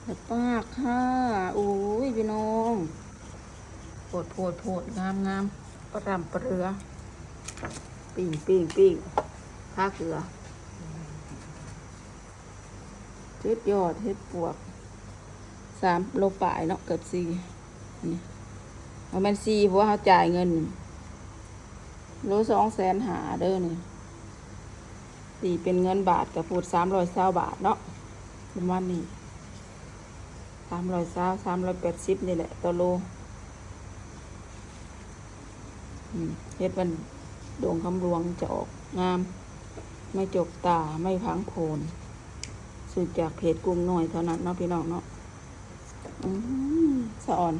ແຊບປາກຄ່າ. ໂອ້ຍ ພີ່ນ້ອງ ໂພດ ໂພດ ໂພດ ງາມ ງາມ ປະຣຳປະເຫຼືອ ປີ້ງ ປີ້ງ ປີ້ງ ພາເກືອ ສຸດຍອດ. ເຫັດປວກ ສາມໂລປາຍເນາະ ເກືອບສີ່ ນີ້ ບໍ່ແມ່ນສີ່ ເພາະວ່າເຮົາຈ່າຍເງິນ ໂລສອງແສນຫ້າເດີນີ້. ຕີເປັນເງິນບາດກະພຸດສາມຮ້ອຍຊາວບາດເນາະ ປະມານນີ້ ສາມຮ້ອຍຊາວ ສາມຮ້ອຍແປດສິບນີ້ແຫຼະຕໍ່ໂລ. ອືມ ເຫັດວັນ ດົງຄຳຫຼວງຈະອອກງາມ ໄມ້ຈົກຕາ ໄມ້ຜັງໂພນ ຊື້ຈາກເພຈກຸ້ງນ້ອຍເທົ່ານັ້ນເນາະ ພີ່ນ້ອງເນາະ. ອືມ ສະອອນ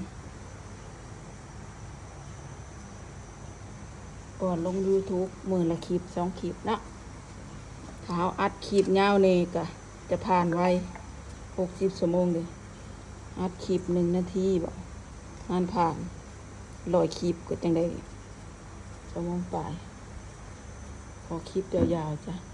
ກ່ອນລົງຢູທູບ ມື້ລະຄລິບສອງຄລິບເນາະ. ຖ້າເຮົາອັດຄລິບຍາວແດ່ກະຈະຜ່ານໄວ ຫົກສິບຊົ່ວໂມງເດ້. ອັດຄລິບໜຶ່ງນາທີບໍ ງານຜ່ານຮ້ອຍຄລິບກະຈັ່ງໄດ້ຊົ່ວໂມງປາຍ. ຂໍຄລິບຍາວໆ ຈ້ະ.